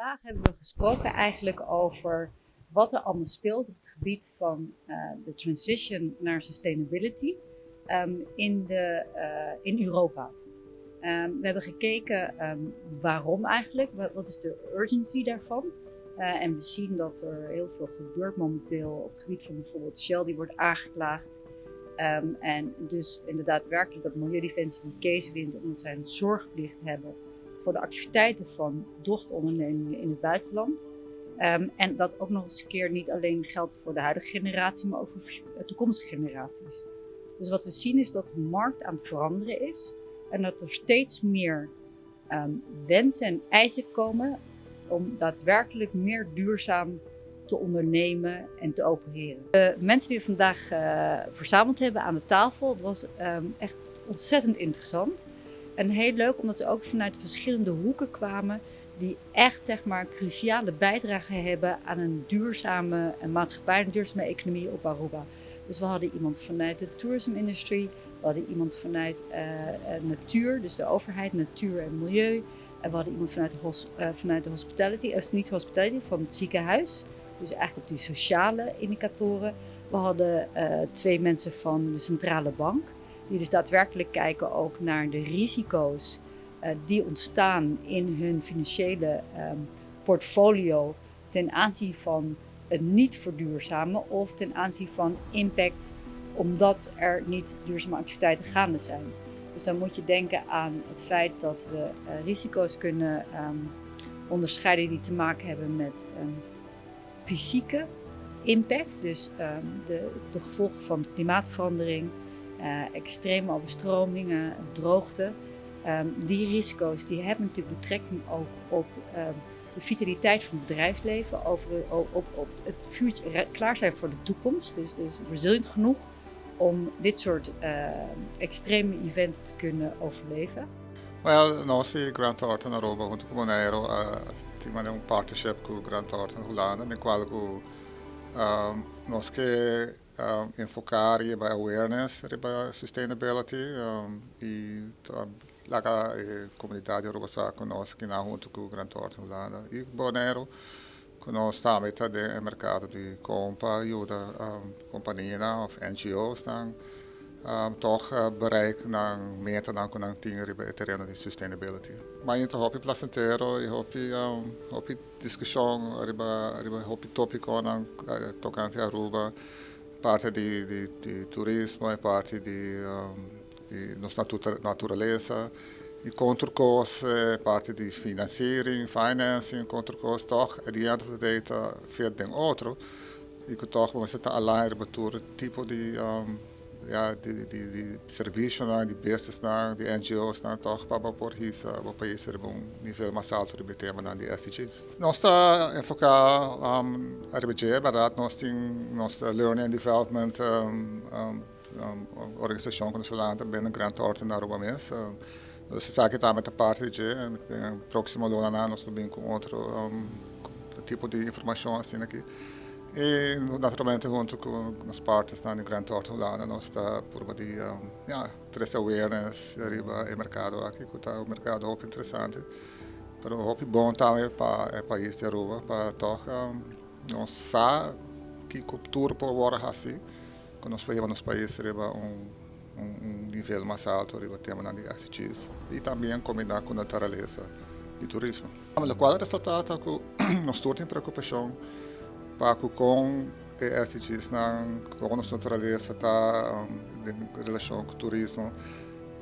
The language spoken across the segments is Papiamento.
Vandaag hebben we gesproken eigenlijk over wat er allemaal speelt op het gebied van de transition naar sustainability in Europa. We hebben gekeken waarom eigenlijk, wat is de urgency daarvan? En we zien dat er heel veel gebeurt momenteel op het gebied van bijvoorbeeld Shell, die wordt aangeklaagd. En dus inderdaad werkelijk dat Milieudefensie die case wint omdat zij een zorgplicht hebben voor de activiteiten van dochterondernemingen in het buitenland. En dat ook nog eens een keer niet alleen geldt voor de huidige generatie, maar ook voor toekomstige generaties. Dus wat we zien is dat de markt aan het veranderen is en dat er steeds meer wensen en eisen komen om daadwerkelijk meer duurzaam te ondernemen en te opereren. De mensen die we vandaag verzameld hebben aan de tafel, het was echt ontzettend interessant. En heel leuk omdat ze ook vanuit verschillende hoeken kwamen die echt, zeg maar, cruciale bijdrage hebben aan een duurzame maatschappij, een duurzame economie op Aruba. Dus we hadden iemand vanuit de tourism industry, we hadden iemand vanuit natuur, dus de overheid, natuur en milieu. En we hadden iemand vanuit de hospitality, niet hospitality, van het ziekenhuis. Dus eigenlijk op die sociale indicatoren. We hadden twee mensen van de centrale bank, die dus daadwerkelijk kijken ook naar de risico's die ontstaan in hun financiële portfolio ten aanzien van het niet verduurzamen of ten aanzien van impact omdat er niet duurzame activiteiten gaande zijn. Dus dan moet je denken aan het feit dat we risico's kunnen onderscheiden die te maken hebben met fysieke impact, dus de gevolgen van klimaatverandering, extreme overstromingen, droogte. Die risico's die hebben natuurlijk betrekking ook op de vitaliteit van het bedrijfsleven, op het vuurtje klaar zijn voor de toekomst. Dus resilient genoeg om dit soort extreme events te kunnen overleven. Well, nos di Grant Thornton Aruba hunto cu Bonaire tin un partnership cu Grant Thornton Hulanda, den cual cu nos kier enfoca riba awareness riba sustainability y laga e comunidad di Aruba sa cu nos cu hunto cu Grant Thornton Hulanda y Bonaire cu nos tambe ta den mercado di compra yuda compania of NGO's dan toch bereik nan metanan cu nan tin riba e tereno di sustainability. Ma ta hopi placentero y hopi discusion riba hopi topiconan tocante Aruba, parti di turismo y parti di nos naturalesa y contra cos, parti di financiering, financing, contra cos toch at the end of the day ta fit den otro y cu toch bo ta align riba tur tipo di ja, di servicionan, di business nan, di NGO's nan, toch pa por hisa e pais riba un nivel mas halto di temanan di SDGs. Nos ta enfoca RBG, berdad, nos tin nos Learning and Development organisacion cu nos ta tambe Grant Thornton na Aruba mes. Dus esaki tambe ta parti di proximo luna nos tambe cu otro tipo di informacion asina aki. Y naturalmente hunto cu nos partners na Grant Thornton Hulanda nos ta purba di ja, trece awareness riba e mercado aki, cu ta un mercado hopi interesante. Pero hopi bon tambe pa e pais di Aruba, pa toch nos sa cu cultura por wordo asina, cu nos por nos pais riba un nivel mas halto riba tema di SDGs y tambe combina cu naturalesa y turismo. Loke a resalta ta cu nos tur tin preocupacion pa cu e SDGs nan, cu nos naturalesa ta den relacion cu turismo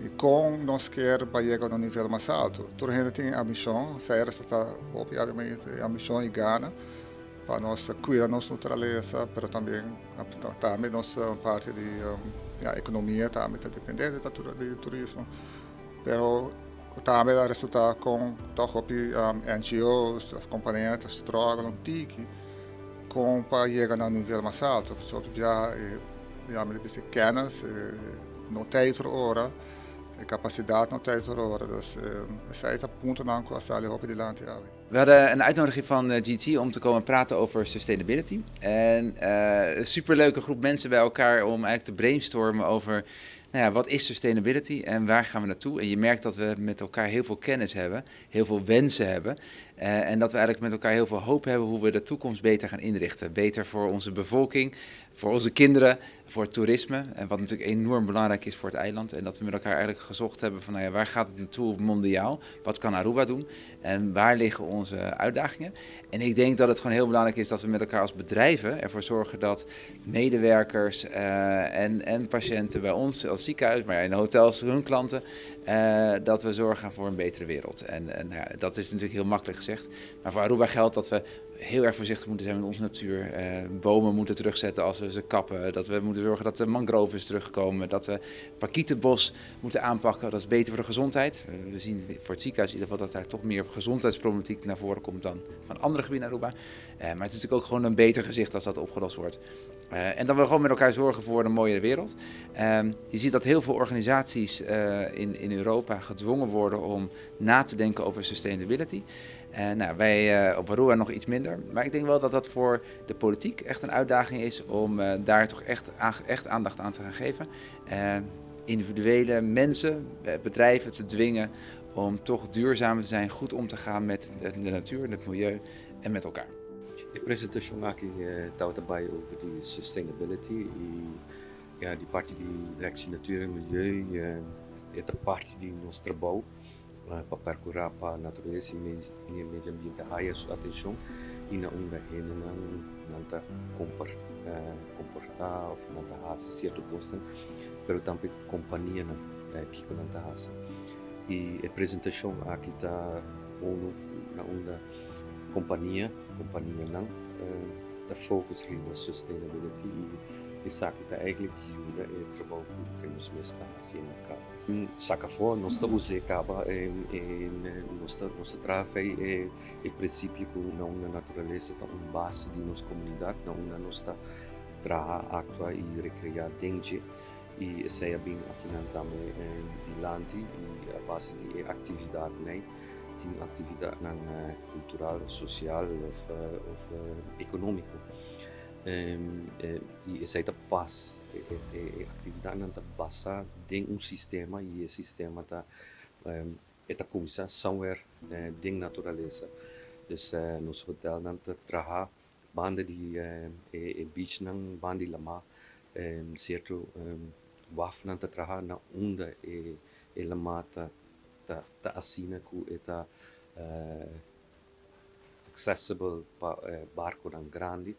y con nos kier yega na un nivel mas halto. Tur hende tin ambicion, esey ta obviamente ambicion y gana pa nos cuida nos naturalesa, pero tambe nos parti di ja, economia tambe ta depende di turismo. Pero tambe a resulta cu toch hopi NGOs of compania ta struggle un tiki con pa yega na un nivel mas halto. So, ja, ja, mi bisa kennis, no tin tur ora, e capacidad no tin tur ora. Dus esey ta puntonan cu a sali hopi dilanti. We hadden een uitnodiging van GT om te komen praten over sustainability. En een superleuke groep mensen bij elkaar om eigenlijk te brainstormen over, nou ja, wat is sustainability en waar gaan we naartoe? En je merkt dat we met elkaar heel veel kennis hebben, heel veel wensen hebben. En dat we eigenlijk met elkaar heel veel hoop hebben hoe we de toekomst beter gaan inrichten. Beter voor onze bevolking, voor onze kinderen, voor het toerisme. En wat natuurlijk enorm belangrijk is voor het eiland. En dat we met elkaar eigenlijk gezocht hebben van, nou ja, waar gaat het naartoe mondiaal? Wat kan Aruba doen? En waar liggen onze uitdagingen? En ik denk dat het gewoon heel belangrijk is dat we met elkaar als bedrijven ervoor zorgen dat medewerkers en patiënten bij ons als ziekenhuis, maar in de hotels, hun klanten, dat we zorgen voor een betere wereld. En nou ja, dat is natuurlijk heel makkelijk gezegd. Maar voor Aruba geldt dat we heel erg voorzichtig moeten zijn met onze natuur. Bomen moeten terugzetten als we ze kappen. Dat we moeten zorgen dat de mangroves terugkomen. Dat we parkietenbos moeten aanpakken. Dat is beter voor de gezondheid. We zien voor het ziekenhuis in ieder geval dat daar toch meer gezondheidsproblematiek naar voren komt dan van andere gebieden in Aruba. Maar het is natuurlijk ook gewoon een beter gezicht als dat opgelost wordt. En dan we gewoon met elkaar zorgen voor een mooie wereld. Je ziet dat heel veel organisaties in Europa gedwongen worden om na te denken over sustainability. Nou, wij op Aruba nog iets minder. Maar ik denk wel dat dat voor de politiek echt een uitdaging is om daar toch echt aandacht aan te gaan geven. Individuele mensen, bedrijven te dwingen om toch duurzamer te zijn, goed om te gaan met de natuur, het milieu en met elkaar. E presentacion aki tabata bay over di sustainability y ja, di parti di Directie Natuur en Milieu, e ta parti di nos trabou pa percura pa naturalesa y medio ambiente haya su atencion y na unda hendenan nan ta comporta of nan ta haci cierto cosnan, pero tambe companianan kico nan ta haci. Y e presentacion aki ta uno na unda compania, companianan ta focus riba sustainability y esaki ta eigenlijk yuda e trabou cu nos mes ta haciendo caba. Saca afo, nos ta usa caba, nos ta traha e e principio cu na unda naturalesa ta un base di nos comunidad, na unda nos ta traha, actua y recrea den dje. Y esey a bin akinan tambe dilanti y a base di e actividadnan, tin actividadnan cultural, social of economico. Y esey ta pas, e actividadnan ta basa den un sistema y e sistema ta cuminsa somewhere den naturalesa. Dus nos hotelnan ta traha banda di e beachnan, banda di lama, cierto wafnan ta traha na unda e lama ta asina cu e ta accessible pa barconan grandi.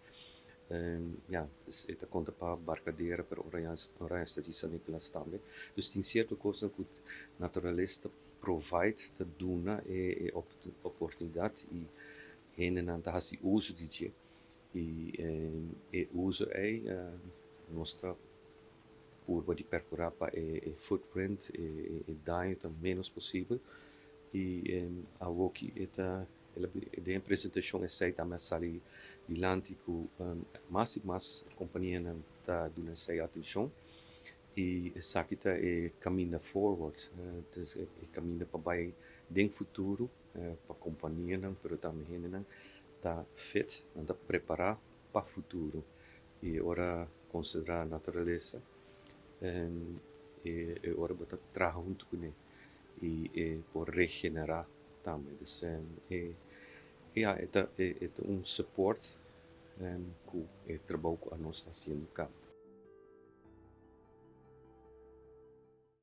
Ja, dus e ta conta pa Barcadera, pero Oranjestad y San Nicolas tambe. Dus tin cierto cosnan cu naturalesa ta provide, ta duna e oportunidad y hendenan ta haci uso di dje. Y e uso ey nos ta purba di percura pa e footprint, e daño ta menos posibel. Y awoki e ta den presentacion esey tambe a sali dilanti cu mas y mas companianan ta duna esey atencion y esaki ta e caminda forward, dus e caminda pa bay den futuro pa companianan, pero tambe hendenan ta fit, nan ta prepara pa futuro. Y ora considera naturalesa e ora bo ta traha hunto cune y e por regenera tambe. Dus ja, e ta un support cu e trabou cu anos ta haciendo caba.